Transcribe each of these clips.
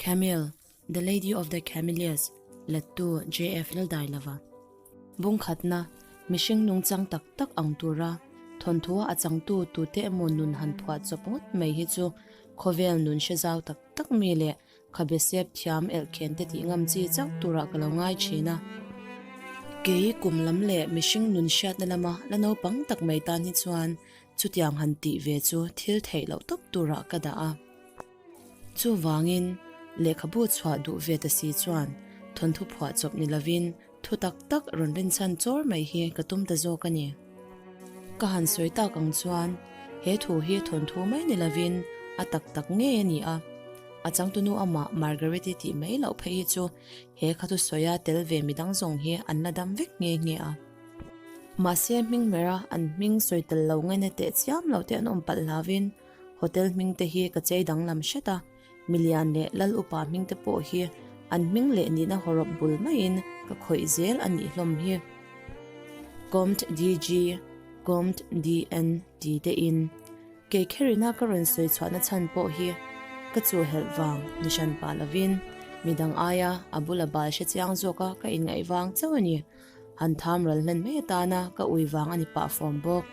Camille, The Lady of the Camellias, lettu JF Laldailova. Bungkhatna, Mihring nungchang tak tak ang tura thawnthua a changtu tute emaw nun han phuah chawp ngawt mai hi chu khawvel nun hre zau tak tak mi leh khabe sep thiam elhkhen te tih ngam chi chauh turah ka lo ngai thin a. Kei kum lam leh mihring nun hriatna lama la naupang tak mai tan hi chuan chutiang han tih ve chu thil theih loh tawp turah ka dah a. Chuvangin, lehkhabu chhuah duh ve ta si chuan thawnthu phuah chawp ni lovin thu tak tak rawn rinchhan chawr mai hi ka tum ta zawk a ni. Ka han sawi tak ang chuan he thu hi thawnthu mai ni lovin a tak tak ngei a ni a. A changtunu amah Margaret-i tih mai loh phei hi chu he kha thusawia tel ve midang zawng hi an la dam vek nghe nghe a. Mahse hming mera an hming sawi tel lo ngaina teh chiam lo te an awm palh hlauvin Hotel hming te hi ka chei danglam hret a, milian leh lal upa hming te pawh hi an hming leh nihna hawrawp bul maiin ka khawih zel a nih hlawm hi. Comt DG, Comt DN ti te in kei kherina ka rawn sawi chhuahna chhan pawh hi ka chu helh vang ni hran pah lovin midang aia a bula bal hre chiang zawka ka inngaih vang chauh a ni. Han tham ral hlen mai atana ka ui vang a ni pah fawm bawk.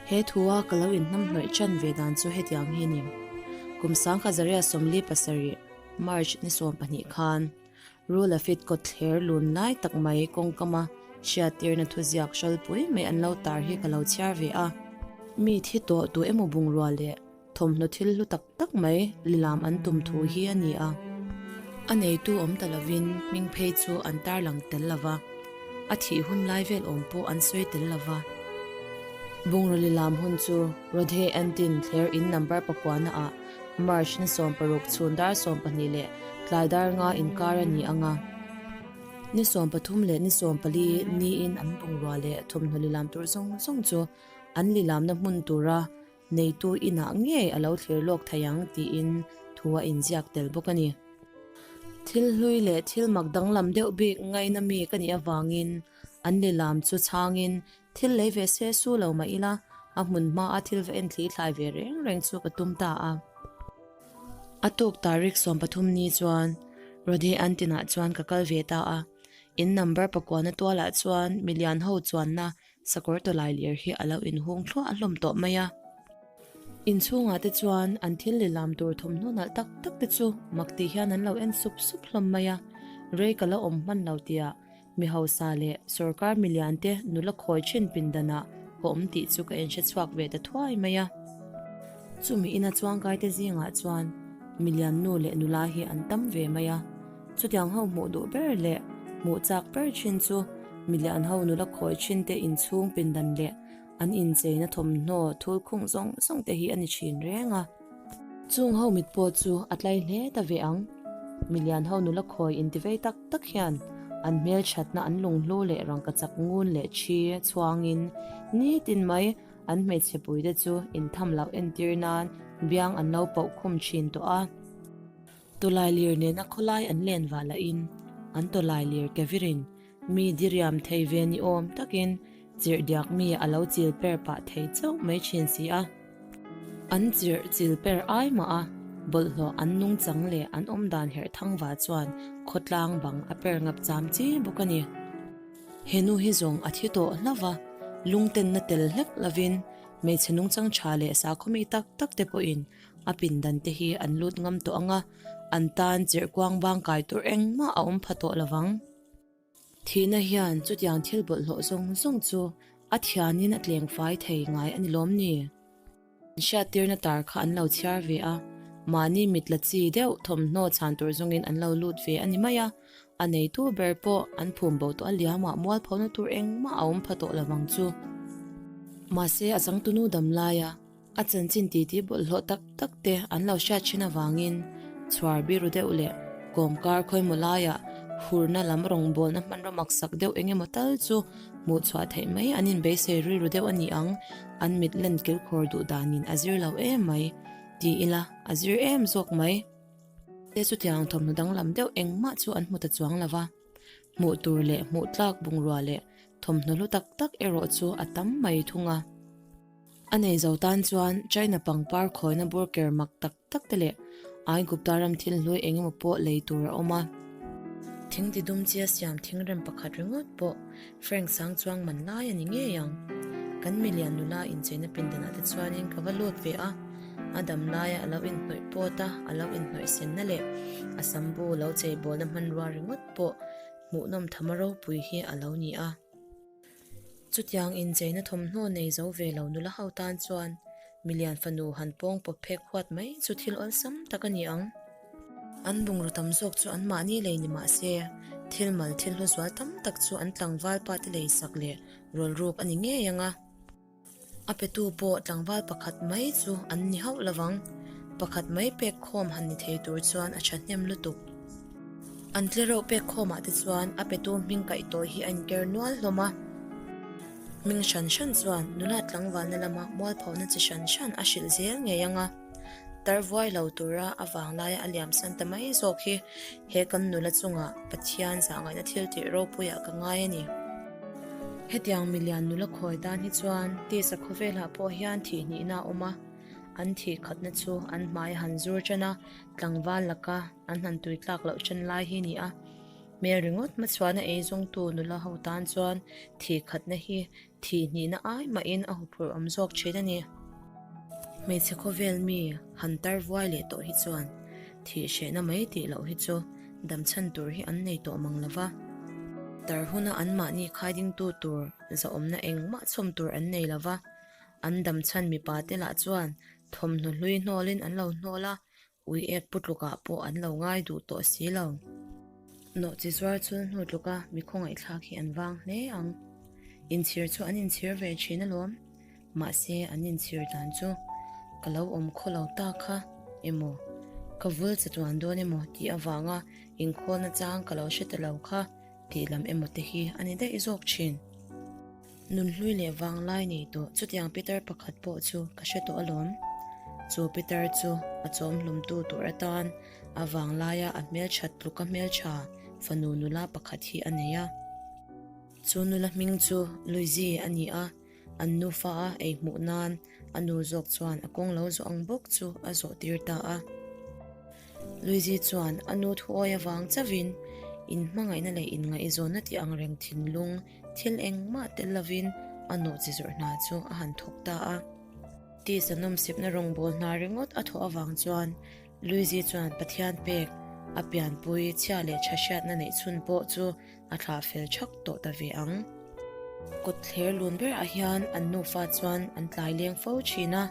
He thua ka lo inhnamhnawih chan ve dan chu hetiang hi a ni. Kum sangkhat zaria 47, March ni 12 khan Rulafit kawtthler lun lai tak mai kawngkama hriattirna thuziak hrawlpui mai an lo tar hi ka lo chhiar ve a. Mi thi tawh tu emaw bungrua leh Thawmhnaw thil hlu tak tak mai lilam an tum thu hi a ni a. A neitu awm ta lovin hming phei chu an tarlang tel lo va, a thih hun lai vel awm pawh an sawi tel lo va. Bungraw lilam hun chu Rodhe Antin thler in number pakuana ah March ni 16 chhun dar 12 leh tlai dar nga inkar a ni ang a. Ni 13 leh ni 14 niin an bungrua leh thawmhnaw lilam tur zawng zawng chu an lilamna hmun tura Neitu inah ngei a lo thlir lawk thei ang tiin thu a inziak tel bawk a ni. Thil hlui leh thil mak danglam deuh bik ngaina mi ka nih avangin an lilam chu chhangin thil lei ve se su lo mah ila a hmun hmaa thil va en thli thlai ve reng reng chu ka tum ta a. A tuk tarik 13 ni chuan Rodhe Antinah chuan ka kal ve ta a, in number pakuana tualah chuan milian ho chuanna Sakawr tawlai lir hi a lo inhung thluah hlawm tawh mai a. Inchhungah te chuan an thil lilam tur thawmhnaw nalh tak tak te chu mak tih hian an lo en sup sup hlawm mai a. Rei ka la awm hman lo tia mi hausa leh sawrkar milian te nula khawi thin pindanah ka awm tih chu ka inhre chhuak ve ta thuai mai a. Chumi ina chuangkai te zingah chuan milian nu leh nula hi an tam ve mai a. Chutiang ho hmuh duh ber leh hmuh chak ber thin chu milian ho nula khawi thin te inchhung pindan leh an incheina thawmhnaw thul khung zawng zawng te hi a ni thin reng a. Chung ho mit pawh chu a tlai hle ta ve ang. Milian ho nula khawi intivei tak tak hian an hmelthatna an lunghlu leh rangkachak ngun leh thi chhuangin nitin mai an hmeichhe puite chu intham loh entir nan biang an lo poh khum thin tawh a. Tawlailir nena khawlai an len vah lahin an tawlailir ke virin mi diriam thei ve ni awm takin chirh diak mi a lo chil per pah thei chauh mai thin si a. An chirh chil per ai mah a, bawlhhlawh an nungchang leh an awmdan herh thang vah chuan khawtlang bang a per ngap cham chi bawk a ni. He nu hi zawng a thi tawh hlauh va, lungtenna tel hlek lovin hmeichhe nungchang tha leh sakhaw mi tak tak te pawhin A pindan te hi an lut ngam tawh ang a, an tan chirh kuang bang kai tur engmah a awm pha tawh lovang. Thihna hian chutiang thil bawlhhlawh zawng zawng chu a thianin a tleng fai thei ngai a ni lawm ni? Hriattirna tar kha an lo chhiar ve a, mahni mit la chi deuh thawmhnaw chhan tur zawngin an lo lut ve a ni mai a, a neitu ber pawh an phum bo tawh a liamah mualphona tur engmah a awm pha tawh lovang chu. Mahse a changtunu dam laia A chanchin titi bawlhhlawh tak tak te an lo hriat thin avangin chhuar biru deuh leh kawmkar khawimaw laiah hurna lam rawngbawlna hmanraw maksak deuh eng emaw tal chu hmuh chhuah theih mai an inbeisei rilru deuh a ni ang, an mit len kilkhawr duh danin a zir lo em mai ti ila a zir em zawk mai. Te chutiang thawmhnaw danglam deuh engmah chu an hmu ta chuang lo va, hmuh tur leh hmuh tlak bungrua leh thawmhnaw hlu tak tak erawh chu a tam mai thung a. A nei zo tan chuan China pangpar khawina burker mak tak tak te leh Aigupta ram thil hlui eng emaw pawh lei tur a awm a. Thing ti dum chia siam thingrem pakhat ringawt pawh Frank sang chuang man lai a ni ngei ang. Kan milian nula incheina pindanah te chuanin ka va lut ve a, a dam laia a lo inhnawih pawt a, a lo inhnawih senna leh a sambu lo cheibawlna hmanrua ringawt pawh hmuhnawm thama ropui hi a lo ni a. Chutiang incheina thawmhnaw nei zo ve lo nula ho tan chuan milian fanu han pawng pawp phek huat mai chu thil awlsam tak a ni ang. An bungraw tam zawk chu anmahni lei ni mah se, thil mal thil hlu zual tam tak chu an tlangval pa te lei sak leh rawlruk a ni ngei ang a. A petu pawh tlangval pakhat mai chu an ni hauh lovang, pakhat mai pek khawm han ni thei tur chuan a thahnem lutuk. An tlereuh pek khawmah te chuan a petu hming kaih tawh hi a inker nual hlawm a. Hming hran hran chuan nula tlangvalna lama mualphona chi hran hran a hrilh zel ngei ang a. Tar vuai lo tura a vanglaia a liamsan ta mai zawk hi he kan nula chunga Pathian zahngaihna thil tih ropuiah ka ngai a ni. Hetiang milian nula khawi tan hi chuan tisa khawvelah pawh hian thih hnihna a awm a, an thih khatna chu an hmai a han zur ṭan a, tlangval laka an han tui tlak loh ṭan lai hi ni a. Hmel ringawt hmachhuahna ei zawngtu nula ho tan chuan thih khatna hi Thih hnihna ai mahin a huphurh awm zawk thin a ni. Hmeichhe khawvel mi han tar vuai leh tawh hi chuan thih hrehna mai tih loh hi chu dam chhan tur hi an nei tawh mang lo va. Tar huna anmahni khaidingtu tur zahawmna engmah chhawm tur an nei lo va, an dam chhan mipa te lah chuan thawmhnaw hlui hnawlin an lo hnawl a, Ui ek pu tlukah pawh an lo ngai duh tawh si lo. Nawhchi zuar chul hnu tluka mi khawngaihthlak hi an vang hle ang. Inchhir chu an inchhir ve thin alawm. Mahse an inchhir dan chu ka lo awm khaw lo ta kha emaw, ka vul chatuan dawn emaw tih avanga inkhawlna chang ka lo hre ta lo kha tih lam emaw te hi a ni daih zawk thin. Nunhlui leh vanglai nei tawh chutiang pitar pakhat pawh chu ka hre tawh alawm. Chu pitar chu a chawm hlumtu tur atan a vanglaia a hmelthat tluka hmeltha fanu nula pakhat hi a nei a. Chu nula hming chu Luizi a ni a. An nufa a ei hmuh nan a nu zawk chuan a kawng lo zawh ang bawk chu a zawh tir ta a. Luizi chuan a nu thuawi avang chauhin inhmangaihna leh inngaihzawnna tih ang reng thinlung thil engmah tel lovin a nawhchi zawrh hna chu a han thawk ta a. Tisa nawmsipna rawngbâwl hna ringawt a thawh avang chuan Luizi chuan Pathian pek a pianpui chhia leh tha hriatna neih chhun pawh chu a thlah fel thak tawh ta ve ang. Kawtthler lun berah hian an nufa chuan an tlai leng fo thin a,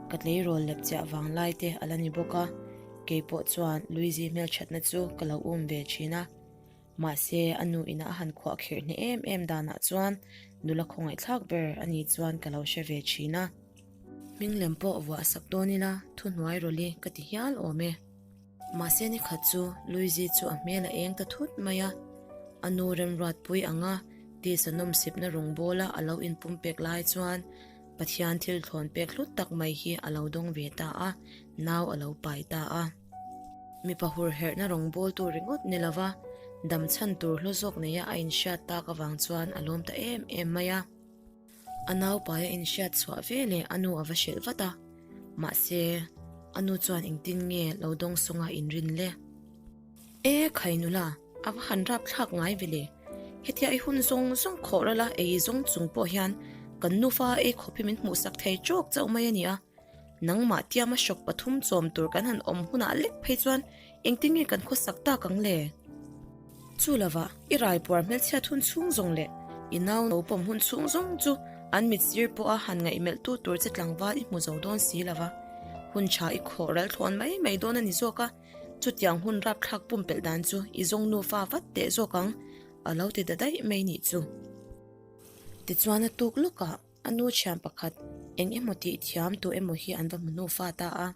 ka tleirawl lep chiah vang lai te a la ni bawk a, kei pawh chuan Luizi hmelthatna chu ka lo um ve thin a. Mahse, a nu ina a han khuah khirh hneh em em danah chuan nula khawngaihthlak ber a ni chuan ka lo hre ve thin a. Hming lem pawh vuah sak dawn ila thuhnuai rawlh i ka ti hial awm e. Mahse ni khat chu Luizi chu a hmel a eng ta thut mai a, a nu remruatpui anga tisa nawmsipna rawngbawla a lo inpumpek lai chuan Pathian thil thlawn pek hlut tak mai hi a lo dawng ve ta a, nau a lo pai ta a. Mipa hurherhna rawngbawltu ringawt ni lova damchhan tur hlu zawk neia a inhriat tak avang chuan a lawm ta em em mai a. A naupai a inhriat chhuah ve leh a nu a va hrilh vat a, mahse, a nu chuan engtin nge lo dawng sawnga inrin le? E khai nula, a va han rap thlak ngai ve le. Hetia i hun zawng zawng khawh ral a ei zawng chung pawh hian kan nufa ei khawp hi min hmuhsak thei tawk chauh mai a nia. Nangmah tiama hrawk pathum chawm tur kan han awm hunah lek phei chuan engtin nge kan khawsak tak ang le? Chu lovah i raipuar hmelchhiat hun chhung zawng leh i nau no pawm hun chhung zawng chu an mit sir pawha han ngaihmelh tu tur che tlangval i hmu zo dawn si lova, hun tha i khawh ral thlawn mai mai dawn a ni zawk a, chutiang hun rapthlak pumpelh dan chu i zawng nufa vat teh zawk ang a lo ti ta daih mai nih chu. Tichuan a tuk lawkah a nu thian pakhat eng emaw tih thiam tu emaw hi an va hmu nufa ta a.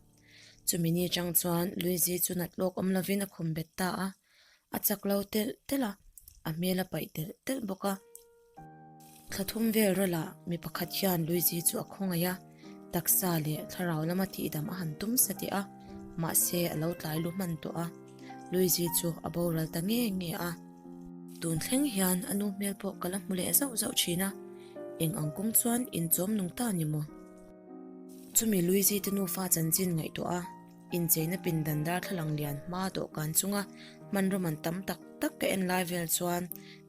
Chumi ni chang chuan Luizi chu nat lawk awm lovin a khum bet ta a, a chak lo telh telh a, a hmel a paih telh telh bawk a. Thla thum vel rawlah mi pakhat hian Luizi chu a khawngaih a, taksa leh thlarau lama tihdam a han tum sateh a, mahse a lo tlai lu hman tawh a, Luizi chu a boral ta nge nge a. Tun thleng hian a nu hmel pawh ka la hmu leh zauh zauh thin a, eng ang kawng chuan inchawm nung ta ni maw? Chumi Luizi te nufa chanchin ngaihtuah a. Incheina pindan darthlalang lian hma dawhkan chunga hmanraw man tam tak tak ka en lai vel chuan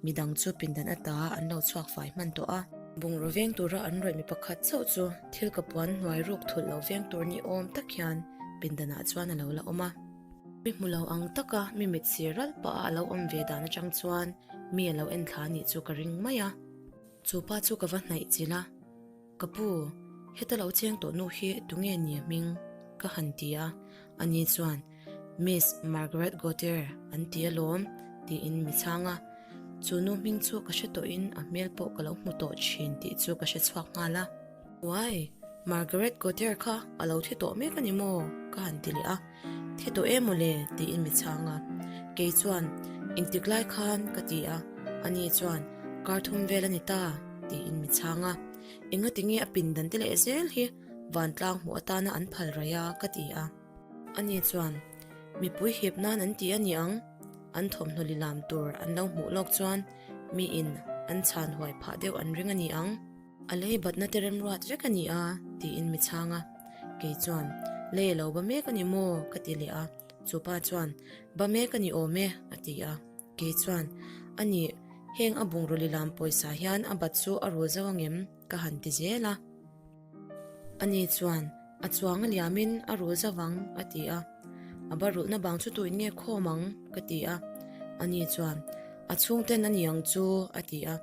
midang chu pindan ata an lo chhuak fai hman tawh a. Bungraw veng tura an rawih mi pakhat chauh chu thil ka puan hnuai ruk thulh lo veng tur ni awm tak hian pindanah chuan a lo la awm a. Mi hmu lo ang taka mi mit sir ralh pah a a lo awm ve dan atang chuan mi a lo en thla anih chu ka ring mai a. Chu pa chu ka va hnaih chilh a, Ka pu, heta lo cheng tawh nu hi tunge ni a hming? ka han ti a, ani chuan, Miss Margaret Gautier an ti alawm, tiin mi chhang a. Chu nu hming chu ka hre tawhin a hmel pawh ka lo hmu tawh thin tih chu ka hre chhuak nghal a. Uai, Margaret Gautier kha a lo thi tawh mek a ni maw? ka han ti leh a. Thi tawh em aw le? tiin mi chhang a. Kei chuan, Engtik lai khan? ka ti a. Ani chuan, Kar thum vel a ni ta, tiin mi chhang a. Engati nge a pindan te leh zel hi vantlang hmuh atana an phal raih a? ka ti a. Ani chuan, Mipui hip nan an ti a ni ang, an thawmhnaw lilam tur an lo hmuh lawk chuan miin an chhan huai phah deuh an ring a ni ang. A lei batna te remruat vek a ni a, tiin mi chhang a. Kei chuan, Lei a lo ba mek a ni maw? ka ti leh a. Chu pa chuan, Ba mek a ni awm e, a ti a. Kei chuan, A nih, heng a bungraw lilam pawisa hian a bat chu a rul zo angem? ka han ti zel a. Ani chuan, A chuang a liamin a rul zo vang, a ti a. A ba rulhna bang chu tuin nge khawm ang? ka ti a. Ani chuan, A chhungten a ni ang chu, a ti a.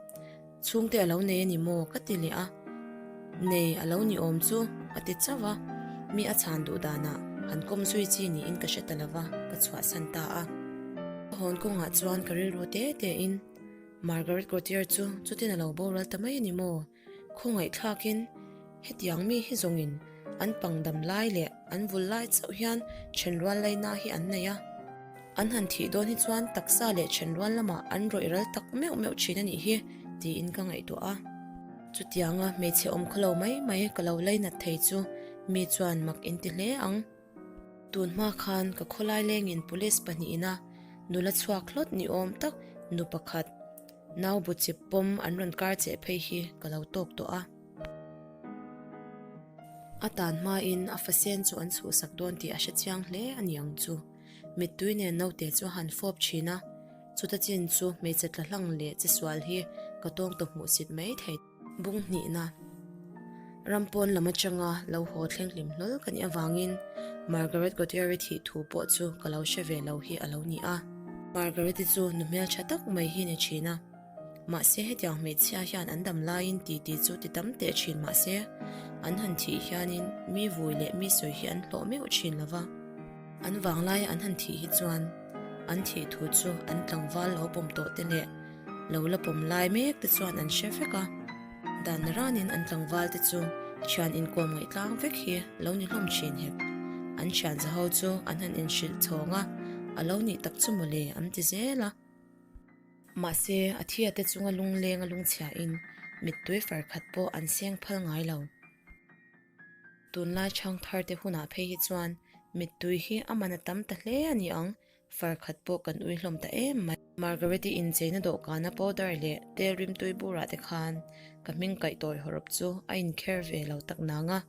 Chhungte a lo nei a ni maw? ka ti leh a. Nei a lo ni awm chu, a ti chauh a. Mi a chhan duh danah han kawm zui chi niin ka hre ta lo va, ka chhuahsan ta a. Ka hawn kawngah chuan ka rilru te tein Margaret Gautier chu chutin a lo boral ta mai a ni maw? Khawngaihthlakin hetiang mi hi zawngin an pangdam lai leh an vul lai chauh hian thenrual laina hi an nei a. An han thih dawn hi chuan taksa leh thenrual lamah an rawih ral tak meuh meuh thin a nih hi tiin ka ngaihtuah a. Chutianga hmeichhe awm khawlo mai mai ka lo lainat thei chu mi chuan mak inti hle ang. Tun hma khan ka khawlai lengin police pahnihin a nula chhuak hlawt ni awm tak nu pakhat nau bu chip pawm an rawn kar cheh phei hi ka lo tawk tawh a. A tan hmain a fasen chu an chhuhsak dawn tih a hre chiang hle a ni ang chu. Mittui nen naute chu a han fawp thin a, chuta chin chu hmeichhe tla hlang leh che sual hi ka tawng tawh hmuh sit mai thei. Bung hnihna Ram pawn lam atanga lo haw thleng hlim hlawl ka nih avangin Margaret Gautier-i thih thu pawh chu ka lo hre ve lo hi a lo ni a. Margaret-i chu nu hmeltha tak mai hi ni thin a. Mahse hetiang hmeichhia hian an dam laiin titi chu ti tam teh thin mahse an han thih hianin mi vui leh mi sawi hi an hlawh meuh thin lo va. An vanglaia an han thih hi chuan an thih thu chu an tlangval lo pawm tawh te leh lo la pawm lai mek te chuan an hre vek a. Dan ranin an tlangval te chu thian inkawm ngaihtlang vek hi lo ni hlawm thin hek. An thian zaho chu an han inhrilh chhawng a, a lo nih tak chu mawle an ti zel a. Mahse, a thiate chunga lungleng a lungchhiain mittui far khat pawh an seng phal ngai lo. Tunlai chhang tharte hunah phei hi chuan mittui hi a man a tam ta hle a ni ang, far khat pawh kan ui hlawm ta em mai. Margaret-i incheina dawhkana powder leh tel rimtui burah te khan ka hming kaih tawi hawrawp chu a inkher ve lo tak nang a,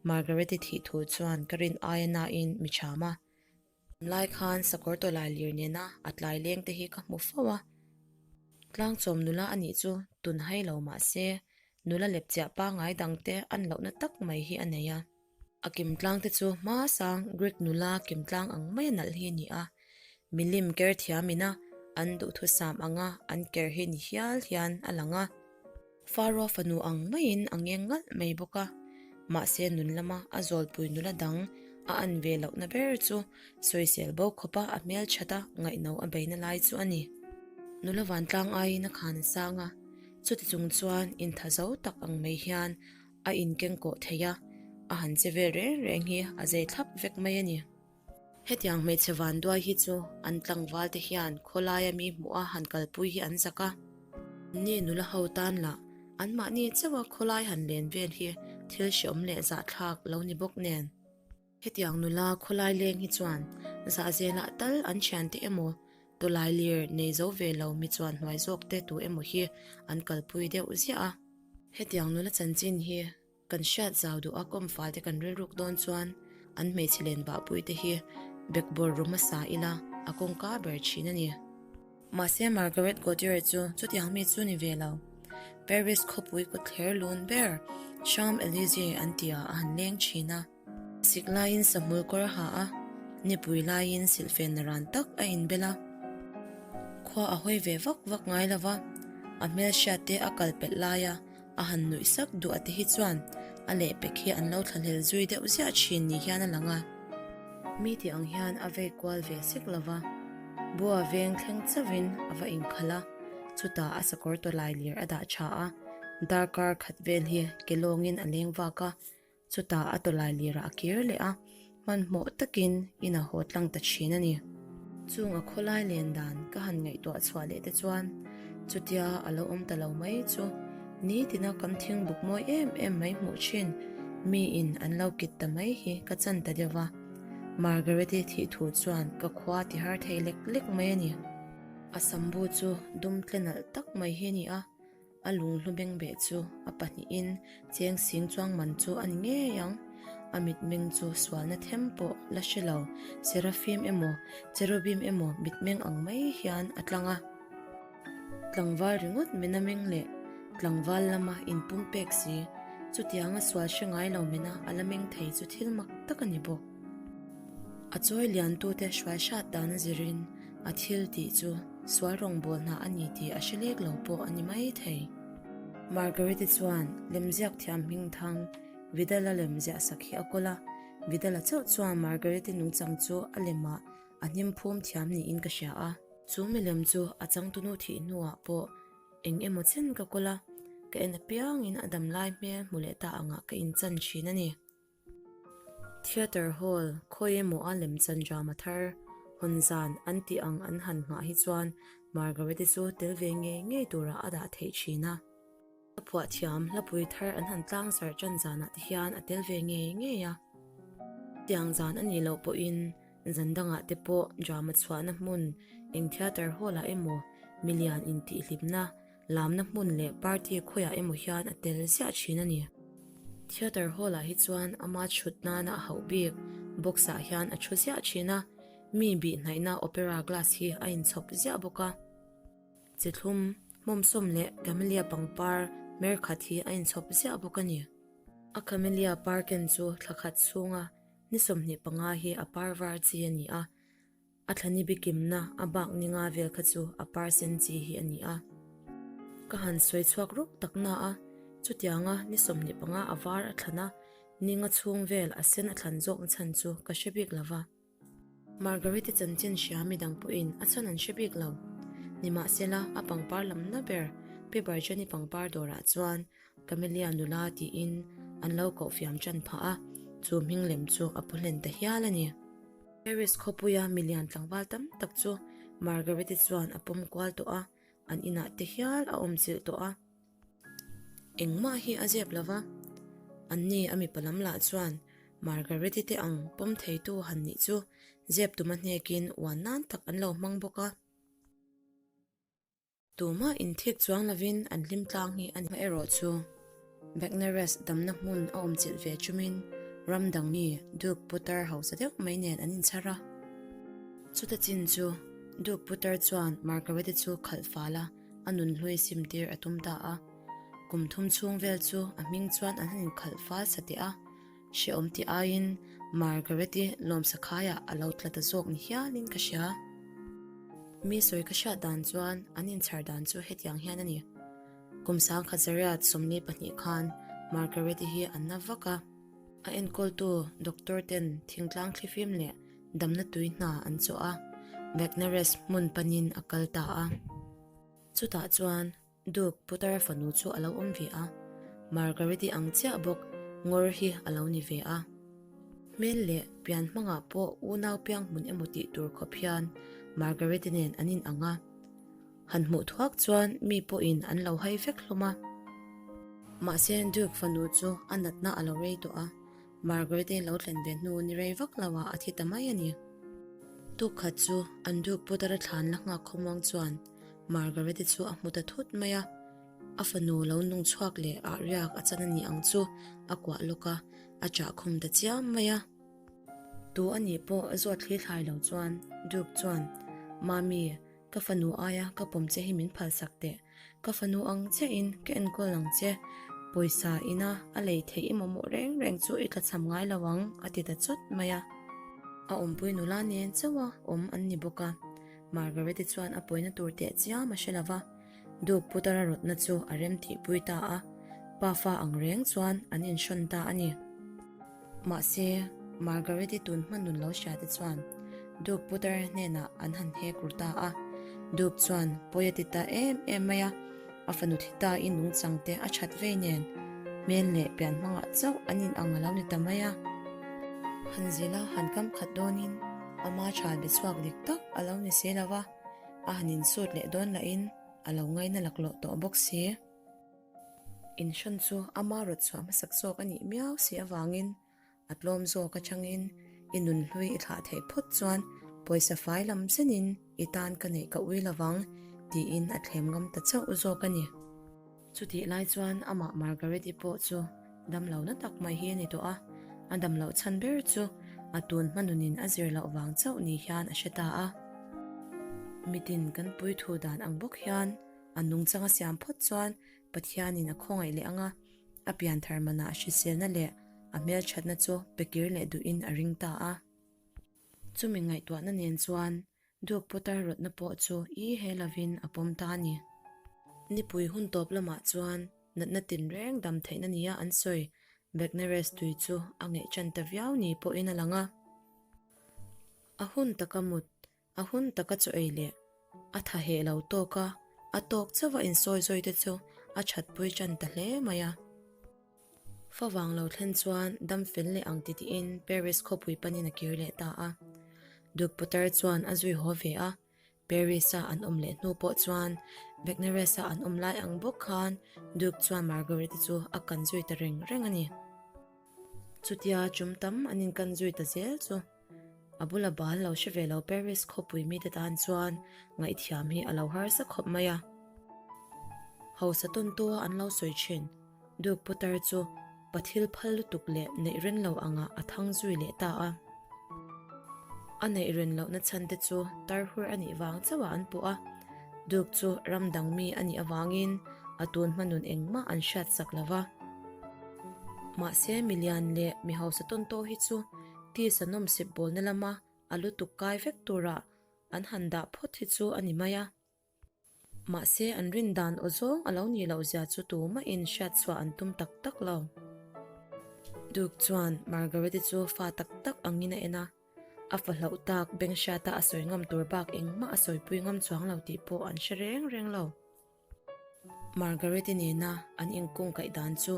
Margaret-i thih thu chuan ka rin aia nain mi cham a. Lai khan sakawr tawlai lir nena a tlai leng te hi ka hmu fo a, tlangchawm nula a nih chu tun hai lo mah se nula lepchiah pangngai dang te an lohna tak mai hi a nei a. A kimtlang te chu hma sang Greek nula kimtlang ang mai a nalh hi a ni a, milim ker thiam ina an duhthusam anga an ker hi ni hial hian a lang a. Faro fanu ang maiin a ngeng ngalh mai bawk a, mahse nun lama a zawlpui nula dang a an ve lohna ber chu sawisel bo khawpa a hmelthat a ngaihno a beina lai chu a ni. Nula vantlang aiin a khan a sang a, chuti chung chuan intha zo tak ang mai hian a inkengkawh thei a, a han che vel reng reng hi a zei thlap vek mai a ni. Hetiang hmeichhe vanduai hi chu an tlangval te hian khawlaia mi hmuh a han kalpui hi an zak a. Anni nula ho tan lah anmahni chauha khawlai han len vel hi thil hreawm leh zahthlak lo ni bawk nen. Hetiang nula khawlai leng hi chuan zahzelah tal an thiante emaw tawlai lir nei zo ve lo mi chuan hnuai zawk te tu emaw hi an kalpui deuh ziah a. Hetiang nula chanchin hi Kan hriat zau duh a kawm fal te kan rilruk dawn chuan. An hmeichhe len vahpui te hi bekbawr ru hmasa ila a kawngka ber thin a ni. Mahse Margaret Gautier chu chutiang mi chu ni ve lo. Paris khawpui kawtthler lun ber Champs Elysees an tihah a han leng thin a. Sik laiin sahmul kawr a ha a, nipui laiin silhfen ran tak a inbel a. Khua a hawi ve vak vak ngai lo va, a hmelhriat te a kal pelh laia a han nuih sak duh a te hi chuan a lehpek hi an lo thlahlel zui deuh ziah thin ni hian a lang a. Mi tih ang hian a vei kual ve sek lo va, Bua veng thleng chauhin a va inkhalh a, chutah a sakawr tawlai lir a dah tha a, darkar khat vel hi ke lawngin a leng vak a, Chutah a tawlai lirah a kir leh a, hmanhmawh takin in a haw tlang ta thin a ni. Chung a khawlai len dan ka han ngaihtuah chhuah leh te chuan chutia a lo awm ta lo mai chu nitina kan thingbuk mawi em em mai hmuh thin miin an lo kit ta mai hi ka chan ta deuh va. Margaret-i thih thu chuan ka khua ti har thei lek lek mai a ni. A sambu chu dum tle nalh tak mai hi a ni a. A lunghlu bengbeh chu a pahnihin cheng sing chuang man chu a ni ngei ang. A mitmeng chu sualna them pawh la hre lo, Serafim emaw Cherubim emaw mitmeng ang mai hian a tlang a. Tlangval ringawt mena meng leh tlangval lama inpumpek si, chutianga sual hre ngai lo mena a la meng thei chu thil mak tak a ni bawk. A chawi liantute hruai hrat dan a zirin a thil tih chu sual rawngbâwl hna a ni tih a hre lêk lo pawh a ni mai thei. Margaret-i chuan lemziak thiam hmingthang Vidal-a lemziah sak hi a kawl a, Vidal-a chauh chuan Margaret-i nungchang chu a lemah a hnim phum thiam niin ka hria a. Chu milem chu a changtunu thih hnuah pawh eng emaw chen ka kawl a, ka en apiangin a damlai hmel hmu leh ta angah ka inchan thin a ni. Theatre Hall khawi emaw a lemchan drama thar hawn zan an tih ang an han nghah hi chuan Margaret-i chu tel ve ngei ngei turah a dah theih thin a. A phuah thiam hlapui thar an han tlang zarh tan zanah te hian a tel ve ngei ngei a. Tiang zan a nih loh pawhin zan dangah te pawh drama chhuahna hmun eng theatre hall-ah emaw milian intihhlimna Lamna hmun leh party khawiah emaw hian a tel ziah thin a ni. Theatre hall ah hi chuan ama chhut nana a hauh bik box ah hian a thu ziah thin a, mi bih hnaihna opera glass hi a inchhawp ziah bawk a. Chithlum, hmawmsawm leh camellia pangpar mer khat hi a inchhawp ziah bawk a ni. A camellia par ken chu thla khat chhunga ni 25 hi a par var chi a ni a. A thlani bikimna a bak ni nga vel kha chu a parsen chi hi a ni a. Ka han sawi chhuak ruk tak na a, chutianga ni 25 a var a thlan a, ni nga chhung vel a sen a thlan zawk chhan chu ka hre bik lo va. Margaret-i chanchin hria midang pawhin a chhan an hre bik lo. Nimahsela, a pangpar lamna ber Pi Barjani pangpar dawrah chuan Camellia nula tiin an lo koh fiam tan phah a, chu hming lem chu a pu hlen ta hial a ni. Paris khawpuia milian tlangval tam tak chu Margaret-i chuan a pawm kual tawh a, an inah te hial a awm chilh tawh a. Engmah hi a zep lo va, anni a mipa lam lah chuan Margaret-i te ang pawm theitu han nih chu zep tuma hnekin uan nan tak an lo hmang bawk a. Tumah inthik chuang lovin an hlim tlang hi a ni. Erawh chu Bagnares damna hmun a awm chilh ve chumin ram dang mi Duke putar hausa deuh mai nen an inchhar a. Chuta chin chu Duke putar chuan Margaret-i chu khalh fal a, a nun hlui sim tir a tum ta a. Kum thum chhung vel chu a hming chuan an han inkhalh fal sa teh a. Hrehawm tih aiin Margaret-i lawmsakhaiah a lo tla ta zawk ni hialin ka hria. Mi sawi ka hriat dan chuan an inchhar dan chu hetiang hian a ni. Kum sangkhat zariat 42 khan Margaret-i hi an na vak a. A enkawltu doctor ten thingtlang thlifim leh damna tui hna an chawh a, Bagnares hmun panin a kal ta a. Chutah chuan Duke putar fanu chu a lo awm ve a, Margaret-i ang chiah bawk ngawr hi a lo ni ve a. Hmel leh pian hmangah pawh unau piang hmun emaw tih tur khawp hian Margaret-i nen an in ang a. Han hmuh thuak chuan mi pawhin an lo hai vek hlawm a. Mahse Duke fanu chu a natna a lo rei tawh a, Margaret-i lo thlen ve hnu ni rei vak lo ah a thi ta mai a ni. Tuk khat chu an Duke putara thlan la nghak khawmuang chuan Margaret-i chu a hmu ta thut mai a, a fanu lo nung chhuak leh ah riak a chan a ni ang chu a kuah lawk a, a chah khum ta chiam mai a. Tu a nih pawh zawt thli thlai lo chuan Duke chuan, Mami, ka fanu aia ka pawm che hi min phalsak teh. Ka fanu ang chiahin ka enkawl ang che. Pawisa ina a lei theih i mamawh reng reng chu i tlachham ngai lo ang, a ti ta chawt mai a. A awmpui nula nen chauha awm an ni bawk a. Margaret-i chuan a pawina tur teh chiam a hre lo va. Duke Putara rawtna chu a rem tihpui ta a, pafa ang reng chuan an inhrawn ta a ni. Mahse, Margaret-i tun hma nun lo hria te chuan Duke Putara hnenah an han hek ru ta a. Duke chuan pawi a ti ta em em mai a, a fanu thi ta i nungchang te a that vei nen hmel leh pian hmangah chauh an in ang a lo ni ta mai a. Han zila han kam khat dawnin ama tha be chhuak dik tak a lo ni si lo va. A han insut leh dawn lahin a lo ngaina laklawh tawh bawk si. Inhrawn chu ama rawt chhuah hmasak zawk a nih miau si avangin a tlawm zawk atangin i nunhlui i thlah theih phawt chuan pawisa fai lam zenin i tan ka neih ka ui lovang tiin a thlem ngam ta chauh zawk a ni. Chutih lai chuan amah Margaret-i pawh chu dam lo na tak mai hi a ni tawh a, a dam loh chhan ber chu a tun hma nunin a zir loh vang chauh ni hian a hre ta a. Mitin kan pui thu dan ang bawk hian a nungchang a siam phawt chuan Pathianin a khawngaih leh ang a, a pianthar manah hriselna leh a hmelthatna chu pe kir leh duhin a ring ta a. Chumi ngaihtuahna nen chuan Duke Potter rawtna pawh chu i he lovin a pawm ta a ni. Nipui hun tawp lamah chuan natna tinreng dam theihna nia an sawi Bagneres tui chu a ngeih ṭan ta viau ni pawhin a lang a. A hun taka mut, a hun taka chaw ei leh a tha heh lo tawk a, a tawk chauh a insawi zawi te chu a ṭhatpui ṭan ta hle mai a. Favang lo thlen chuan dam fel leh ang ti tiin Paris khawpui panin a kir leh ta a. Duke Potter chuan a zui haw ve a, Paris-a an awm leh hnu pawh chuan Bagneres-a an awm lai ang bawk khan Duke chuan Marguerite chu a kan zui ta reng reng a ni. Chutia chum tam an inkan zui ta zel chu a bula bal lo hre ve lo Paris khawpui mite tan chuan ngaihthiam hi a lo harsa khawp mai a. Hausa tawntua an lo sawi thin. Duke Potter chu pathil phal lutuk leh neih ren lo angah a thang zui leh ta a. A neih ren lohna chhan te chu tarhur a nih vang chauhah an puh a, Duke chu ram dang mi a nih avangin a tun hma nun engmah an hriat sak lo va. Mahse milian leh mi hausa tawn tawh hi chu tisa nawmsip bawlna lama a lutuk kai vek turah an han dah phawt hi chu a ni mai a. Mahse an rin dan aw zawng a lo nih loh zia chu tumahin hriat chhuah an tum tak tak lo. Duke chuan Margaret-i chu fa tak tak angin a en a, a fa hlauh tak beng hriata a sawi ngam tur bak engmah a sawipui ngam chuang lo tih pawh an hre reng reng lo. Margaret-i nena an inkungkaih dan chu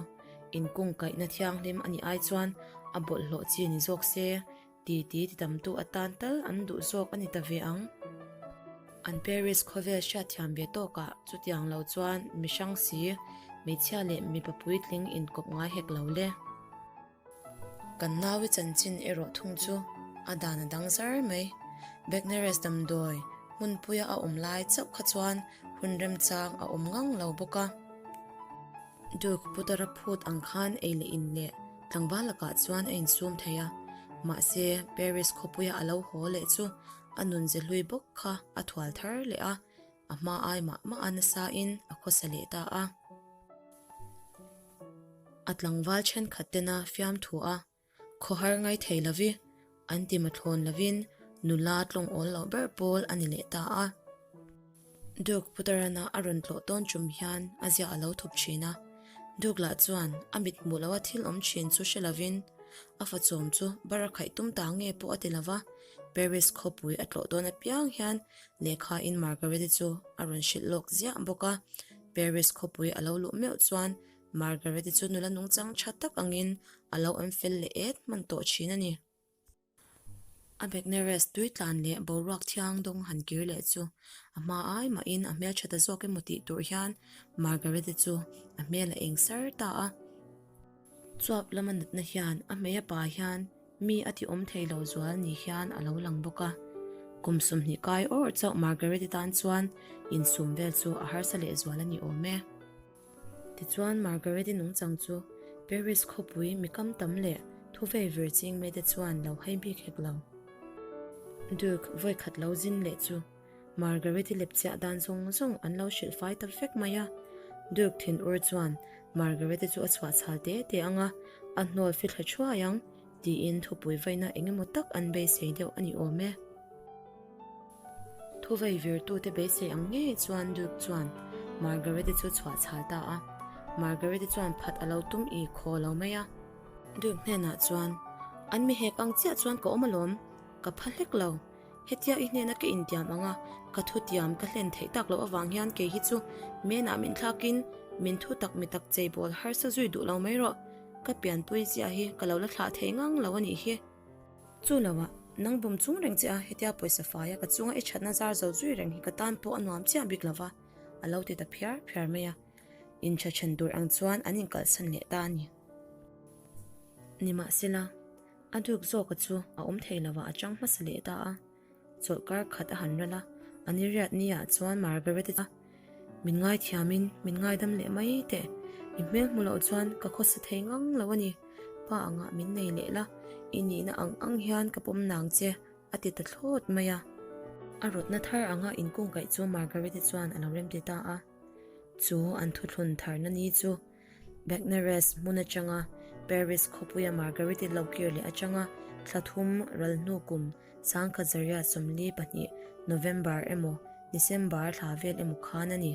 inkungkaihna thianghlim a nih ai chuan a bawlhhlawh chi ni zawk se Titi ti tamtu atan tal an duh zawk a ni ta ve ang. An Paris khawvel hriatthiam ve tawkah chutiang lo chuan mi hrang si, hmeichhia leh mipa puitling inkawp ngai hek lo le. Kan naui chanchin erawh thung chu a dan a dang zar mai. Bagneres damdawi hmunpuia a awm lai chauh kha chuan hun remchang a awm ngang lo bawk a. Duke Putara phut ang khan ei leh in leh tlangval lakah chuan a insum thei a, mahse Paris khawpuia a lo haw leh chu a nun ze hlui bawk kha a thual thar leh a, a hma ai mah mah a nasain a khawsa leh ta a. A tlangval thenkhat tena fiamthu a Khawhar ngai thei lovi, an ti mathlawn lovin nula tlawng awl loh ber pawl a ni leh ta a. Duke Putarana a rawn tlawh tawn tum hian a zia a lo thup thin a. Duke lah chuan a mit hmuh loha thil awm thin chu hre lovin a fachawm chu bar a khaih tum ta nge pawh a ti lova, Paris khawpui a tlawh dawn apiang hian lehkhain Margaret-i chu a rawn hrilh lawk ziah bawk a. Paris khawpui a lo luh meuh chuan Margaret-i chu nula nungchang tha tak angin a lo awm fel leh et hman tawh thin a ni. A Bagneres tui tlan leh boruak thiang dawng han kir leh chu a hma ai mahin a hmel tha ta zawk emaw tih tur hian Margaret-i chu a hmel a eng sar ta a. Chuap lama natna hian a hmei a pa hian mi a ti awm thei lo zual ni hian a lo lang bawk a. Kum 20 kai awrh chauh Margaret-i tan chuan insum vel chu a harsa leh zual a ni awm e. Tichuan Margaret-i nungchang chu Paris khawpui mi kam tam leh Thuvei vir ching mite chuan lo hai bik hek lo. Duke vawi khat lo zin leh chu Margaret-i lepchiah dan zawng zawng an lo hrilh fai ta vek mai a. Duke thinur chuan Margaret-i chu a chhuah chhal te te ang a, a hnawl fithla thuai ang tiin thupui vaina eng emaw tak an beisei deuh a ni awm e. Thuvei virtute beisei ang ngei chuan Duke chuan Margaret-i chu chhuah chhal ta a. Margaret-i chuan phat a lo tum i khaw lo mai a. Duke hnenah chuan, An mi hek ang chiah chuan ka awm alawm, ka pha hlek lo. Hetia i hnena ka intiam ang a, ka thutiam ka hlen theih tak loh avang hian kei hi chu menah min thlakin min thu tak mi tak cheibawl harsa zui duh lo mai rawh. Ka pianpui zia hi ka lo la thlah thei ngang lo a nih hi. Chu loah, nang bum chung reng che a, hetia pawisa faia ka chunga i thatna zar zo zui reng hi ka tan pawh a nuam chiah bik lo va, a lo ti ta phiar phiar mai a. Intha then tur ang chuan an inkalhsan leh ta a ni. Nimahsela, a duk zawka chu a awm thei lo a, a chang hmasa leh ta a. Chawlhkar khat a han ral a, a ni riat ni ah chuan Margaret-i chu min ngaithiamin min ngaidam leh mai teh, i hmel hmu loh chuan ka khawsa thei ngang lo a ni, pa angah min nei leh la, i nihna ang ang hian ka pawm nang che, a ti ta thlawt mai a. A rawtna thar anga inkungkaih chu Margaret-i chuan a lo remti ta a. Chu an thuthlun tharna ni chu Bagnares hmun atanga Paris khawpuia Margaret-i lo kir leh atanga thla thum ral hnu kum Sangkhat Zariat 42 November emaw December thla vel emaw khan a ni.